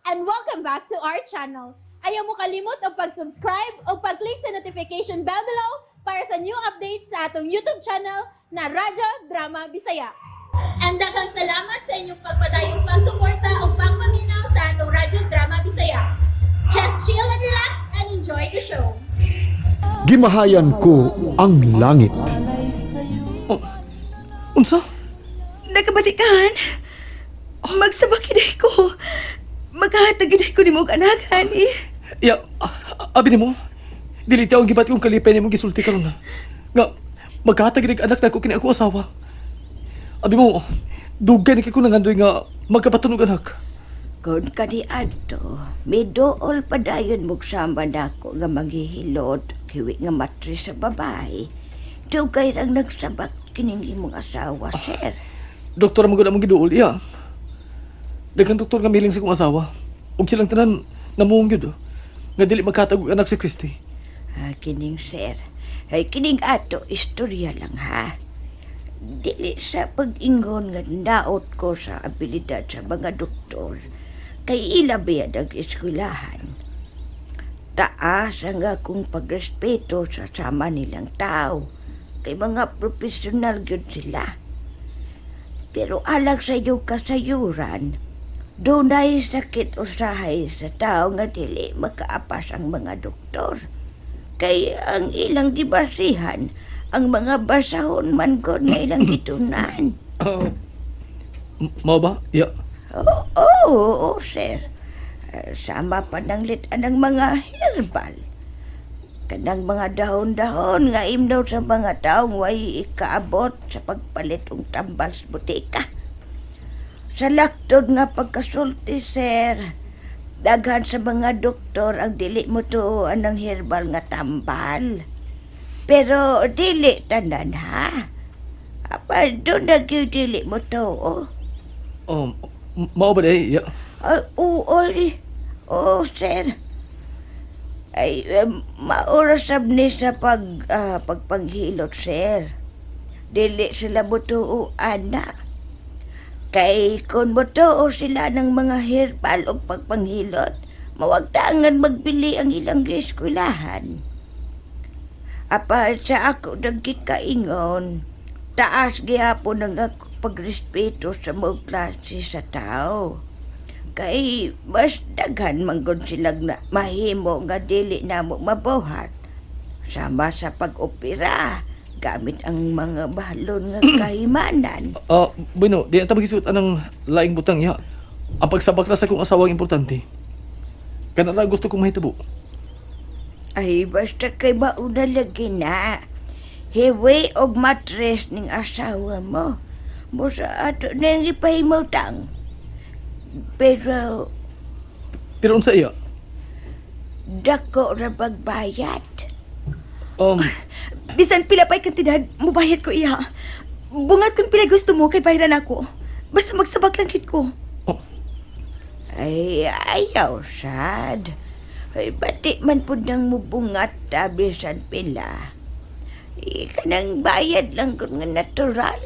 And welcome back to our channel. Ayaw mo kalimot og pag-subscribe o pag-click sa notification bell below para sa new updates sa atong YouTube channel na Radyo Drama Bisaya. And daghang salamat sa inyong pagpadayong pagsuporta o pagpaminaw sa atong Radyo Drama Bisaya. Just chill and relax and enjoy the show. Gimahayan ko ang langit. Oh, unsa? Nakabatikan. Magsabak gyud ko. Maghatag gyud ko nimo og anak, honey. Ya, abi nimo. Dili tiaw ang gibat kong kalipay nimo gisulti karon na. Nga maghatag gyud anak nako kini ako asawa. Abi mo, dugay ni kay ko nangandoy nga magkabaton og anak. Kung kaniadto, miduol pa dayon mo'g sama nako nga maghihilot, hiwi nga matris sa babae. Dugay rang nagsabak kining imong asawa, sir. Doktor man gud among giduol iya. Daghang doktor nga miling sa akong asawa. Ug silang tanan namuong gyud, oh, nga dili maghatag og anak si Christy. Ah, kining sir, ay kining ato istorya lang ha. Dili sa pag-ingon nga naot ko sa abilidad sa mga doktor. Kay ila biyad ang eskwelahan. Taas ang akong pagrespeto sa sama nilang tao. Kay mga profesional gyud sila. Pero alang sa iyong kasayuran, dunay sakit usahay sa tao nga dili makaapas ang mga doktor. Kay ang ilang gibasihan, ang mga basahon man gud nga ilang gitunan. Mao ba? Ya. Oo, oo, sir. Sama pa ng litan ng mga herbal. Kanang mga dahon-dahon nga imnaw sa mga taong way ikaabot sa pagpalit og tambal sa botika. Sa laktod nga pagkasulti, sir, daghan sa mga doktor ang dili mo tuoan ng herbal nga tambal. Pero dili tanan ha. Apa doon na gyud dili mo tuo. Mao ba diay? Ya. Ay, oo, eh. Oo, sir. Ay, mao ra sab ni sa pagpanghilot, sir. Dili sila mutuo, ana. Kay kung mutuo sila ng mga herbal o pagpanghilot, mawagtangan magbili ang ilang eskwelahan. Apa sa ako nagkikaingon, taas gihapon ang ako pagrespeto sa mga klase sa tao. Kay mas daghan manggod silang na mahimo nga dili namo mabuhat. Sama sa pag-opera, gamit ang mga bahalon nga kahimanan. Ah, bueno, di ta magisuot anang laing butang ya. Ang pagsabak na sa akong asawa ang importante. Kana lang gusto kong mahitabo. Ay, basta kay mauna lagi na. Hiwi og matres ning asawa mo. Busa ato nang ipahimutang. Pero Pero unsa iya? Dako ra pagbayad. Bisan pila pa'y kantidad, mubayad ko iya. Bungat kung pila gusto mo, kay bayaran ako. Basta magsabak lang gyud ko. Ay, ayaw sad. Ay, bati man pud nang mubungat ta bisan pila. Kanang bayad lang kun nga natural.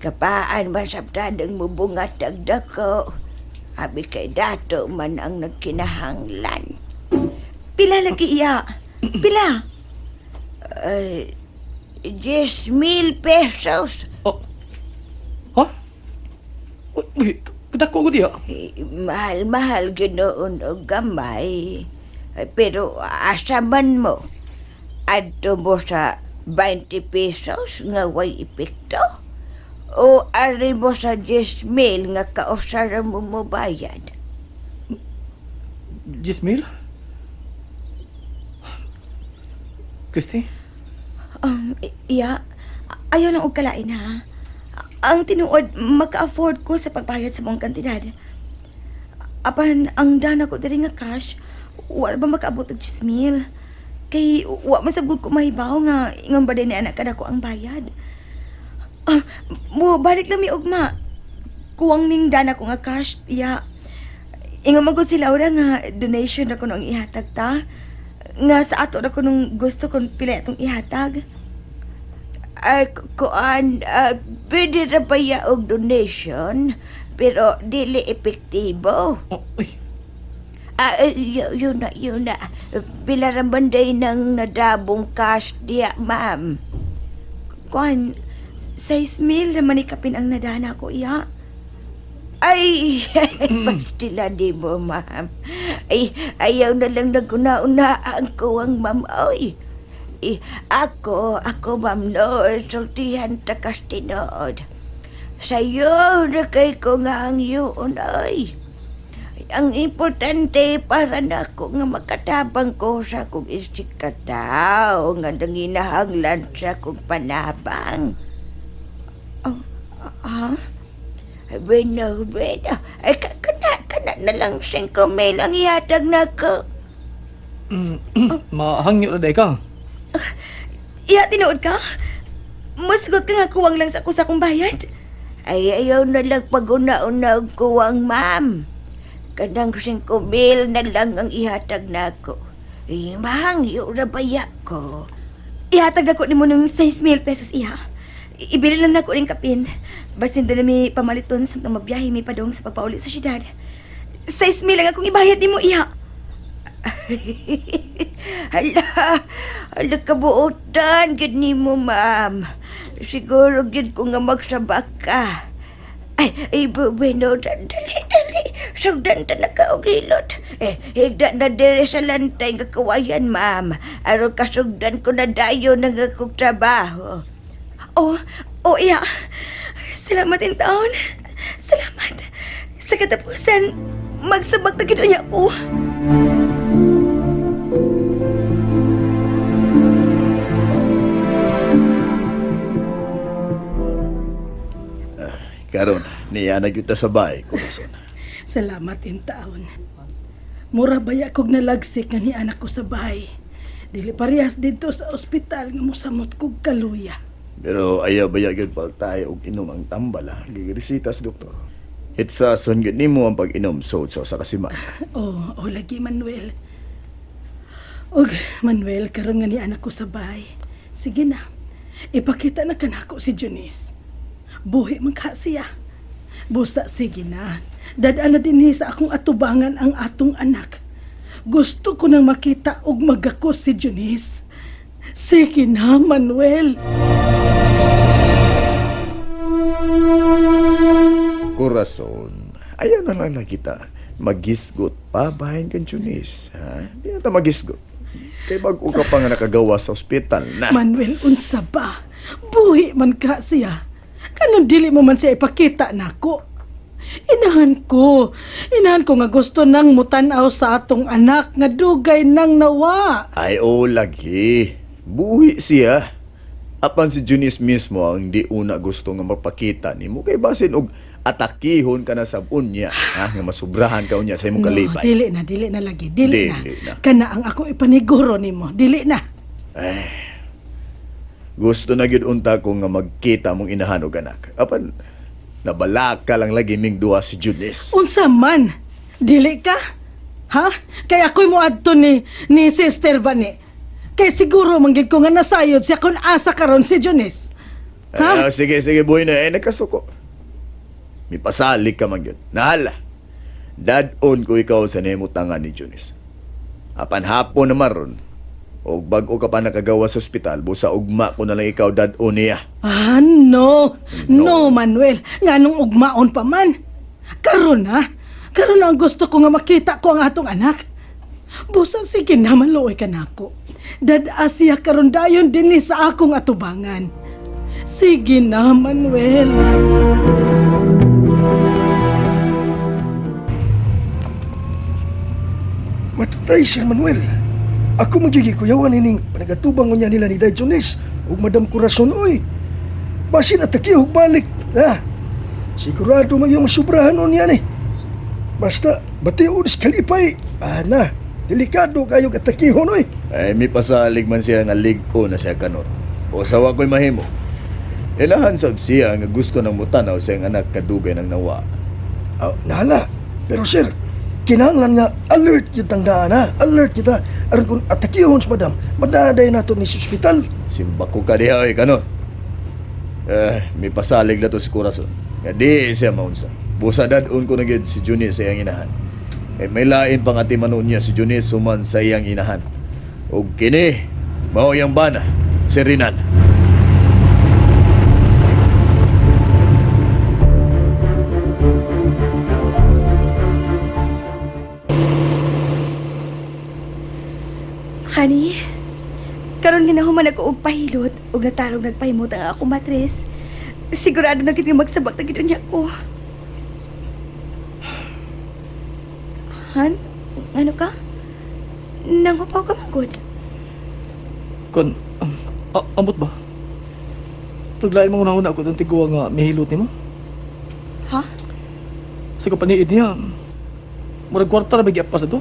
Kapaan masabtan ang mubungat ang dako. Abi kay dato man ang nagkinahanglan. Pila lagi iya? Pila? Ay, 10,000 pesos. Oh. Ha? Uy, uy, kadako ko diya. Eh, mahal-mahal ginoon og gamay. Ay, pero asa man mo? Adto mo sa 20 pesos nga way epekto? O ari mo sa 10 mil nga kausara mo mo bayad? 10,000? Christy? Iya, ayaw lang og kalain ha. Ang tinuod, maka-afford ko sa pagbayad sa buong kantidad. Apan, ang dana ko diri nga cash, wala ba makaabot og 10,000? Kay, wa masabog ko mahibaw nga ingon ba din ni anak kada ko ang bayad. Ah, mo balik lang mi ugma. Kuwang ning dana ko nga cash, iya. Ingon man gud si Laura nga donation na ko nung ihatag ta. Nga sa ato na ko nung gusto kung pila atong ihatag. Ay, kuan, pwede ra ba ya og donation, pero dili epektibo. Oh, uy. Ah, eh, yun na, yun na. Pila ra man day nang nadabong cash diya, ma'am. Kuan, 6,000 naman ni kapin ang nadana ko, iya. Ay, pastila di mo, ma'am. Ay, ayaw na lang naguna-unaan ko ang ma'am, oy. Eh, ako, ma'am, no, sultihan takas tinood. Sa'yo na kay ko nga ang yun, oy. Ang importante para na ako nga makatabang ko sa akong isikataw nga nanginahanglan sa akong panabang. Oh, ha? Bueno, bueno. Ay, kana na lang 5,000 ang ihatag na ko. Mahangyo na day ka. Iya, tinuod ka? Musgot ka nga kuwang lang sa ako sa akong bayad. Ay, ayaw na lang pag-una-una og kuwang, ma'am. Kanang 5,000 na lang ang ihatag na ko. Ay, mahangyo ra baya ko. Ihatag na ko nimo ng 6,000 pesos, iya. Ibili lang nako ning kapin. Basin doon na may pamaliton sa magbiyahe may padong sa pagpauli sa syudad. 6,000 lang akong ibayad nimo, iya. Hala, hala kabuotan, gid nimo, ma'am. Siguro gid ko nga magsabak ka. Ay, ay, bueno, dali, dali. Sugdan ta na ka og hilot. Eh, higda na diri sa lantay nga kawayan, ma'am. Aron kasugdan ko na dayon ang akong trabaho. Oh, oh, iya. Salamat in taon. Salamat. Sa katapusan, magsabak na gid unya ko. Karon, niya na gyud ta sa bahay, Corazon. Salamat in taon. Mura baya kog nalagsik nga ni anak ko sa bahay. Dili parehas didto sa ospital nga mosamot kog kaluya. Pero ayaw baya gyud pagtayo og inom ang tambal ha. Giresita sa doktor. Hitsason gyud nimo ang pag-inom sod sa usa ka semana. Oh, oh lagi Manuel. Og Manuel, karon nga ni anak ko sa bahay. Sige na. Ipakita na kanako si Junice. Buhi man ka siya. Busa sige na. Dadaan na dinhi sa akong atubangan ang atong anak. Gusto ko nang makita og magakos si Junice. Sige na, Manuel. Corazon, ayaw na lang nakita. Magisgot pa bahin kang Junice, ha? Di na ta magisgot. Kay bag-o ka pa nga nakagawa sa ospital na. Manuel, unsa ba? Buhi man ka siya. Kanon dili mo man siya ipakita nako. Inahan ko. Inahan ko nga gusto nang mutanaw sa atong anak nga dugay nang nawa. Ay, oo lagi. Buhi siya. Apan si Junice mismo ang di una gusto nga mapakita nimo kay basin og atakihon ka na sa unya, ha? Nga masubrahan ka unya sa imong No, kalipay. dili na lagi, dili, na. Dili na. Kana ang ako ipaniguro nimo, dili na. Eh, gusto na gyud unta ko nga magkita mong inahan og anak. Apan nabalaka lang lagi ming duha si Junice. Unsa man? Dili ka? Ha? Kay ako'y moadto ni sister ba ni? Kay siguro man gid ko nga nasayod siya kung asa karon si Junice. Ha? Eh, sige, sige, boy na. Eh, nagkasuko. Mipasalig ka man gyud. Nahala. Dad-on ko ikaw sa nemutangan ni Junice. Apan hapon naman ron, og bag-o ka pa nakagawa sa ospital, busa ugma ko na lang ikaw dad-on niya. Ah, no. No. No, Manuel. Nganong ugmaon pa man. Karon na. Karon na ang gusto ko nga makita ko ang atong anak. Busa sige naman luoy ka nako. Dad-a siya karon dayon dinhi sa akong atubangan. Sige na, Manuel. Matay, Sir Manuel. Ako magiging kuyawan ining panagatubang unya nila ni Day Jones ug Madam Corazon oy. Basin atake og balik. Ha? Sigurado man yung masubrahan unya ni. Basta bati sa kalipay. Ah na, delikado kayo atakihon oy. Ay, mipasalig man siya nga lig-o na siya kanor. O sawa ko'y mahimo. Ilahan sab siya nga gusto ng mutanaw siyang anak kadugay ng nawa. Ah, nahala. Pero sir, kinahanglan nga alert kitang daan ha. Alert kita aron kung atakihon sa madam, madaday nato ni sa ospital. Simbako ka diha oy kanor. Eh, mipasalig na to si Corazon. Nga di siya maunsa. Busa dadon ko na gyud si Juni sa iyang inahan. Eh, may lain pang atimanon niya si Junice human sa iyang inahan. Ug kini, mao iyang bana, si Rinan. Honey, karon ginahuman ako og pahilot ug natarong nagpahimot ang ako matres. Sigurado na gid nga magsabak na gid unya ko. Han, ano ka? Nangupaw ka magod. Kon, amot ba? Paglain mo una ako itong tiguwa nga mihilot nimo. Ha? Sa kapaniid niya, murag kwarta ra ba giapas ato?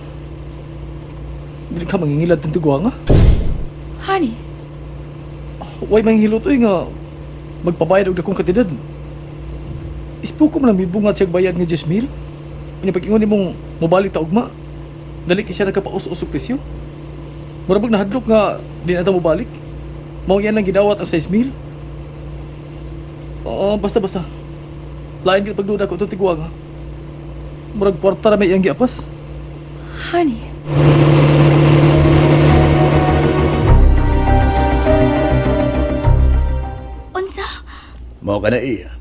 Dili ka mangingilad itong tiguwa nga. Honey, Way manghilot oy nga magpabayad og dakong kantidad. Ispuko man lang mibungat siya bayad nga 10 mil. Unya pag-ingon nimong mobalik ta ugma. Dali kay siya nagkapaus-us og presyo. Mura bag nahadlok nga di na ta mobalik. Mao yan lang gidawat ang 6 mil. Oo, basta basta. Lain gid pagduda ko itong tiguang ha. Murag kwarta ra may iyang giapas. Honey. Unsa? Mao ka na iya.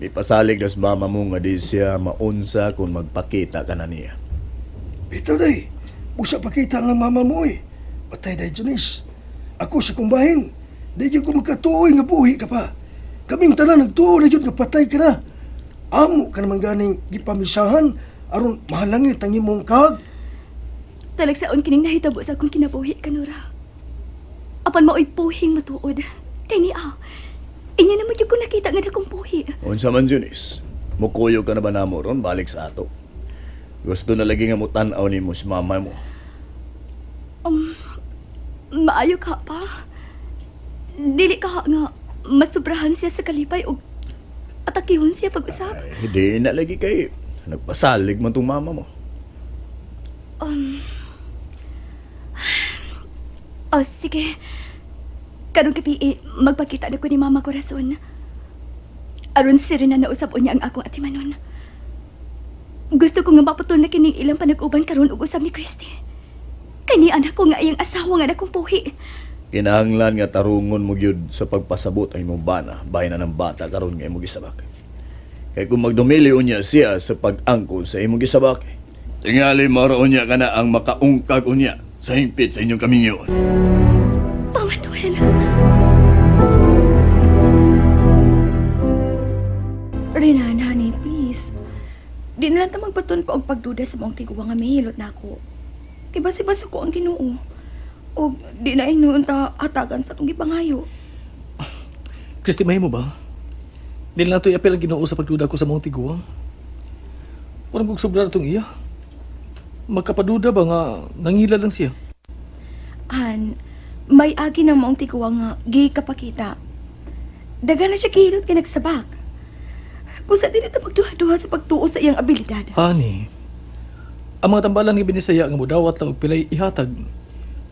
Ipasalig na sa mama mo nga di siya maunsa kung magpakita ka na niya. Bitaw day, busa pakita lang mama mo eh. Patay day Junice. Ako sa kumbahin, di gyud ko makatuoy nga buhi ka pa. Kaming tanan nagtuo na gyud nga patay ka na. Amo ka naman ganing gipamisahan aron mahalangit ang imong kag. Talagsaon kining nahitabo sa akong kinabuhi kanura. Apan maoy puhing matuod. Kay ni ah, inyo naman yung ko nakita nga dakong puhi. Unsa man Junice, mukuyo ka na ba namo ron balik sa ato? Gusto na lagi nga mutan-aw nimo si mama mo. Um, maayo ka pa. Dili ka nga masubrahan siya sa kalipay og atakihon siya pag-usap. Ay, di na lagi kay nagpasalig man tong mama mo. Um, oh, sige. Karong gabi, eh, magpakita na ko ni Mama Corazon. Aron si Rina nausap niya ang akong atimanon. Gusto ko nga maputol na kining ilang panag-uban karon ug usab ni Christy. Kay ni anak ko nga iyang asawa nga dakong puhi. Kinahanglan nga tarungon mo gyud sa pagpasabot ang imong bana, bahin na ng bata karon nga imong gisabak. Kay kung magdumili unya siya sa pag-angkon sa imong gisabak, tingali mara unya kana ang makaungkag unya sa hingpit sa inyong kamingyon. Pa Manuel. Renan, honey, please. Di na lang ta magbaton pa og pagduda sa maong tiguwa nga mihilot na ako. Kay basi-basi ko ang Ginoo. Og di na inuon ta hatagan sa atong gipangayo. Christy, mahimo ba? Dili na ito iapil ang Ginoo sa pagduda ko sa mga tiguang. Murag kog sobra na itong iya. Magkapaduda ba nga nangila lang siya? Han, may agi ng maong tiguwa nga gikapakita. Daga na siya gihilot kay nagsabak. Busa di na ta magduha-duha sa pagtuo sa iyang abilidad. Ani, ang mga tambalan nga binisaya nga mudawat lang og pilay ihatag.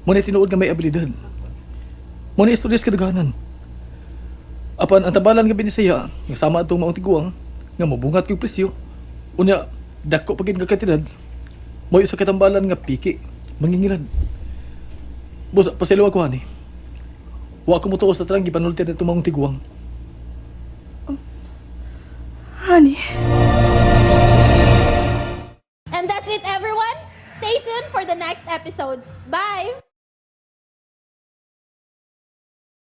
Mo ni tinuod nga may abilidad. Mo ni istudyas kadaghanan. Apan ang tambalan nga binisaya nga sama atong maong tiguang nga mobungat kog presyo. Unya dako pa gid nga kantidad. Mo usa ka tambalan nga piki, mangingilad. Boss, paselo ako ani. Wa ko motuo sa tanang gipanulti na maong tiguang. Honey. And that's it, everyone. Stay tuned for the next episodes. Bye!